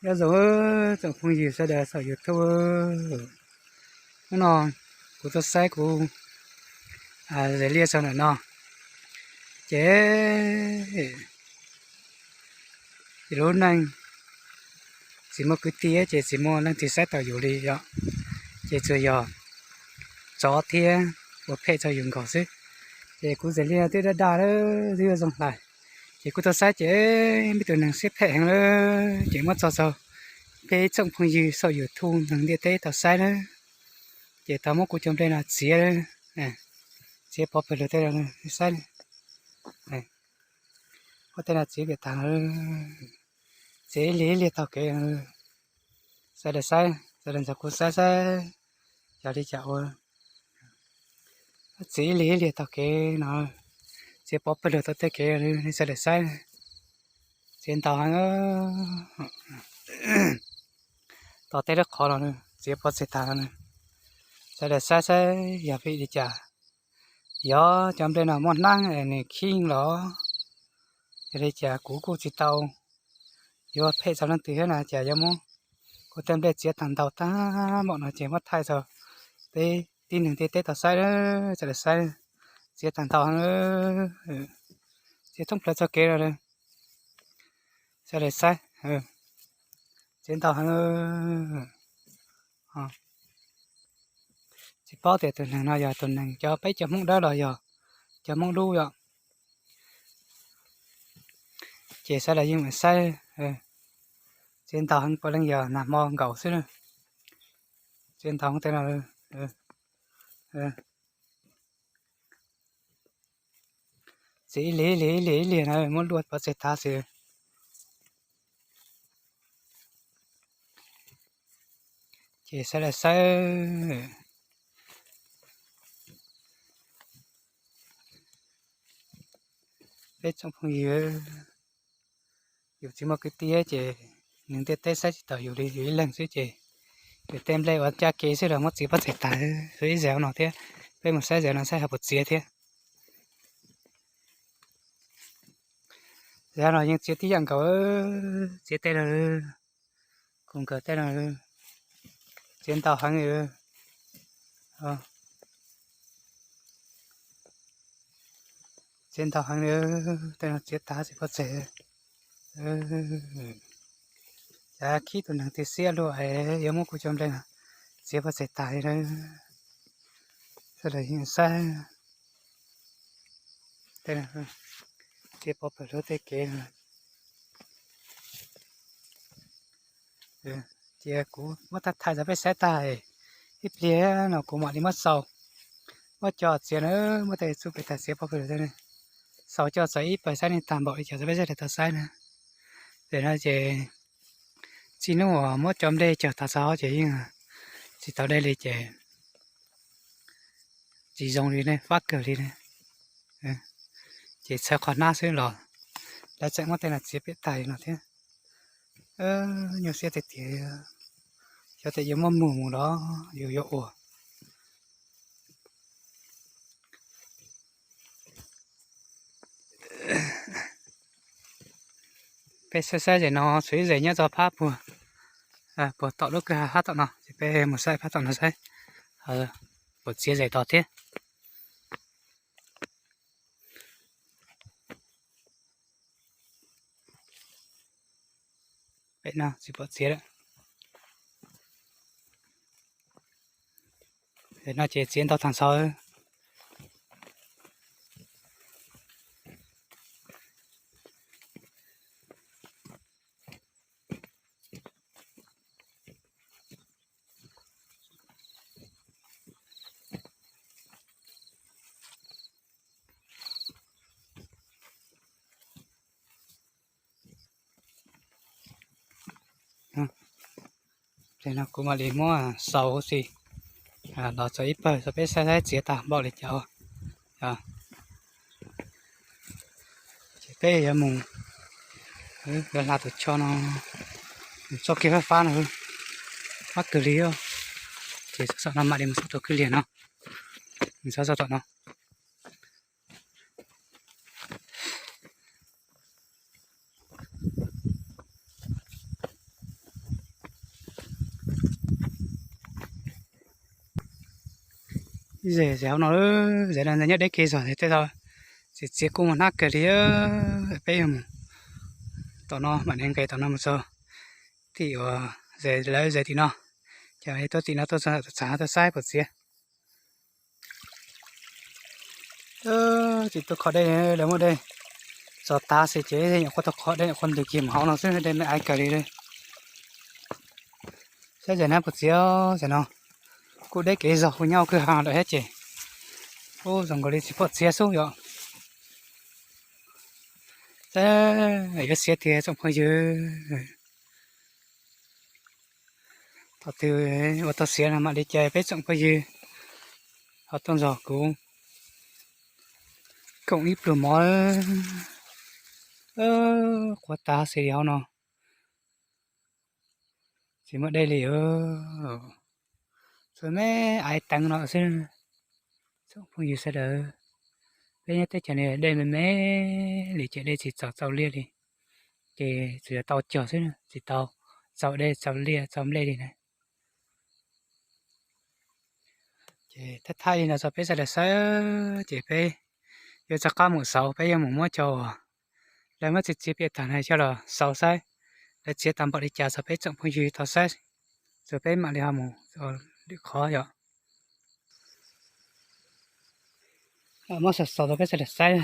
Nyob zoo tsoom phooj ywg sawv daws saum YouTube. Hnub no kuv tuaj saib kuv zes liaj txog ntawm no, ces lub neej tsis muaj kwv tij ces tsis muaj leej twg saib taus yus li yom. Ces tsuas yog tsov thiab ua phem txog yus nkaus xwb. Ces kuv zes liaj twb daj daj lawm, twb yuav zoo hlais. Ces kuv tuaj saib ces muaj tus neeg siab phem heev lawm, ces muab tso rau peb tsoom phooj ywg saum YouTube neeg ntiaj teb tau saib na. Ces tau muab kuv cov nplej no txiav, txiav pov pawg lug tej no saib. Muab tej no txiav piam tag, txiav ib lig ib lig taug kev. Sawv daws saib, sawv daws nrog kuv saib saib yog li cas ua. Txiav ib lig ib lig taug kev no, txiav pov pawg lug taug tej kev, sawv daws saib. Txiav ntau heev. Tos tej lub qhov los txiav pov txog tag no. Sawv daws saib saib yog vim li cas, yog cov nplej no muaj hnab es nws khib los, yog li cas kuv kuj tsis tau yuav phem txog leej twg thiab na, cas yuav muab kuv tej nplej txiav tag ntau tag npaum no ces muab thaij txog peb tib neeg ntiaj teb tau saib, sawv daws saib. Txiav tag ntau heev, txiav thoob plaws txoj kev no. Sawv daws saib, txiav ntau heev. Tsis paub tias tus neeg no yog tus neeg cov peb cov Hmoob Dawb los yog cov Hmoob Dub yom. Ces sawv daws yeej saib, txiav ntau heev puav leej yog nag hmo nkaus xwb na. Txiav ntau heev tej no, txiav ib lig ib lig ib lig ib lig no muab luaj pov tseg tag xwb. Ces sawv daws saib, peb tsoom phooj ywg, yus tsis muaj kwv tij ces neeg ntiaj teb saib tsis taus yus li, yus ib leeg xwb ces yus tej nplej ua caj kev xwb los muab txiav pov tseg tag, ib zes no thiab. Peb mus saib zes no saib ho puas txiav thiab. Zes no yeej txiav tib yam nkaus, txiav tej no, kuv nkawd tej no txiav ntau heev li. Txiav ntau heev li, tej no txiav tag tsis pov tseg. Cas khib tus neeg twg siab luaj es yuav muab kuv cov nplej no txiav pov tseg tag li na. Sawv daws yeej saib, txiav pov pawg lug tej kev no. Cia kuv muab thaij thaij rau peb saib tag, ib pliag no kuv mam li muab xaus, muab coj txiav na, muab tej txuj pem tag txiav pov pawg lug tej, xaus coj txog ib pawg saib nej tag npaum li cas rau peb sawv daws tau saib na. Ces no ces txij hnub uas muab cov nplej cog tag txog ces yeej tsis tau dej li ces tsis zoo li ne, fab kawg li ne. Ces txhawv qhov hnab xwb los lawv tseem muab tej no txiav pem tag li no thiab. Nyuaj siab tiag tiag, xyov tias yuav muab mus mus los yus yuav ua. Peb saib saib zes no tshuav ib zes nyob txog phab puag, puag tom lub kwj ha phab tom no ces peb mus saib phab tom no saib puas txiav zes tod thiab. Pem no tsis pom txiav lawm. Pem no ces txiav ntau tag nrho. Ces no kuv mam li muab xaus huv si los txog ib pawg rau peb saib saib txiav tag npaum li cas. Ces peb yuav mus, yuav hla tus tsho no, mus txoj kev fab fab no, fab kawg li. Ces saum no mam li mus saib tus kwj liag no, mus saib saum tom no. Zes zes hauv no, zes no nyob deb kev zog tej tau, txiv txiav kuj mus hnab kawg li. Peb yuav mus tom no mam li nqes tom no mus txog tim uas zes lawv zes tim no, ces tuaj tim no tuaj txog txav tuaj saib puas txiav. Tsis tuaj kho dej, lawv muaj dej txog tav xwb ces nyuam qhuav tau kho dej nyuam qhuav ntws kiag mus hauv no xwb, dej me aiv kawg li. Saib zes na puas txiav, zes no kuj deb kev zog, kuj nyob kwj ha lawm thiab ces, ub, zoo nkaus li tsis pom txiav xwb yom. Saib yuav xiav tiag tsoom phooj ywg. Thaum twg uas tau xiav no mam li cas peb tsoom phooj ywg ho tuaj nrog kuv koom ib pluag mov. Qhuav tag xwb li hauv no, tsis muaj dej li. Txhua me aiv teev no xwb. Tsoom phooj ywg sawv daws, peb nyob teb chaws no dej me me li ces dej tsis txaus txaus liaj li, ces tsuas yog tau cog xwb, tsis tau txaus dej txaus liaj txaus nplej li na. Ces thaj thaj li no tso peb sawv daws saib, ces peb yuav rov qab mus xauv, peb yuav mus muab cov uas lawv muab txiav txiav piam tag no coj los xauv saib lawv txiav tau npaum li cas tso peb tsoom phooj ywg tau saib, tso peb mam li ho mus lwm qhov yom. Muab xauv xauv rau peb sawv daws saib.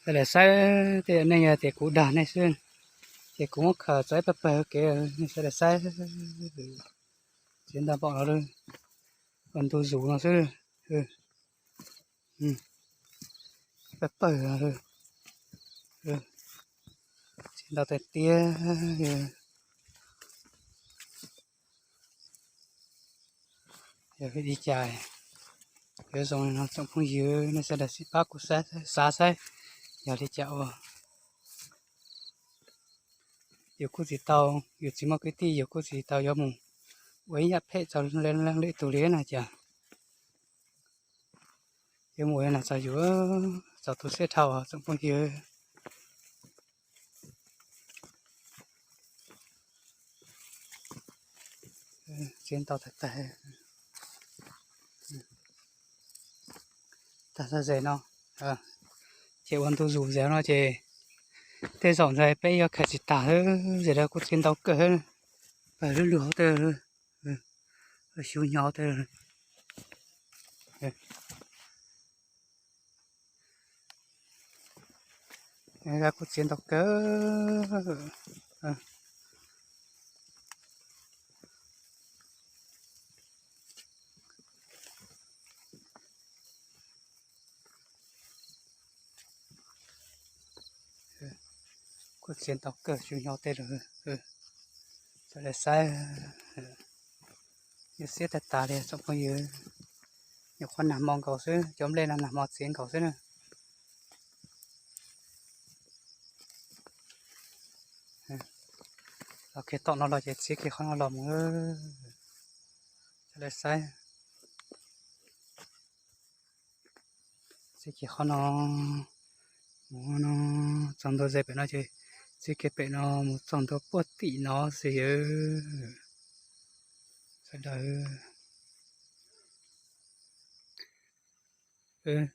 Sawv daws saib, tej nej yog tias kuv dag nej xwb, ces kuv muab khaws tso ib pawg pawg kev, nej sawv daws saib. Txiav ntau npaum no, ua ntu zus no xwb. Pawg pawg no, txiav ntau tiag tiag. Yog li cas yuav zoo li no tsoom phooj ywg, nej sawv daws sim pab kuv xav saib yog li cas ua. Yus kuj tsis tau, yus tsis muaj kwv tij, yus kuj tsis tau yuav mus ua ib yam phem rau leej twg li na cas. Yuav mus ua na txog yus, txog tus siab dhau tsoom phooj ywg. Txiav ntau tag tag. Tag tag zes no, ces ua ntu zus zes no ces tej zaum ntshai peb yuav khaws tsis tag, zes no kuj txiav ntau kawg, pawg lug lug hauv tej, xyu nyo tej. Kuj txiav ntau kawg. Kuj txiav ntau kawg, xyu nyo tej lawm. Sawv daws saib, yus siab tag tas li tsoom phooj ywg. Nyuam qhuav nag hmo nkaus xwb, cov nplej no nag hmo txiav nkaus xwb na. Los kiag tom no los ces txiav kiag qhov no los mus. Sawv daws saib, txiav kiag qhov no mus no, txog ntua ze pem no ces txiav kiag pem no mus txog ntua puag tim no xwb. Sawv daws,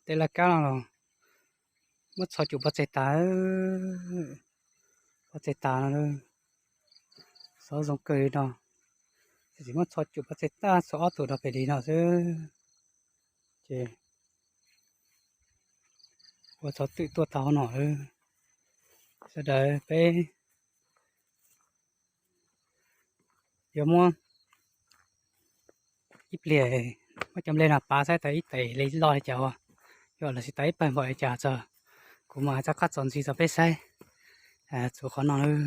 tej laj kab no los muab txhos cum pov tseg tas, pov tseg tas no, xov zoo kawg li no. Tsis muab txhos cum pov tseg tas, txhos ob tug rau pem li no xwb, ces ua txhov twm tuaj tau no. Sawv daws peb yuav muab ib pliag, muab cov nplej no pav saib tau ib tes li loj li cas ua, Coj los tsis tau ib pawg npaum li cas tso, kuv mam rov qab txuas ntxiv rau peb saib txhua qhov no lawm.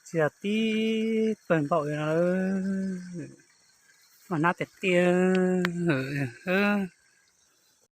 Tsis tau tib pawg npaum li no lawm, mas hnab tiag tiag.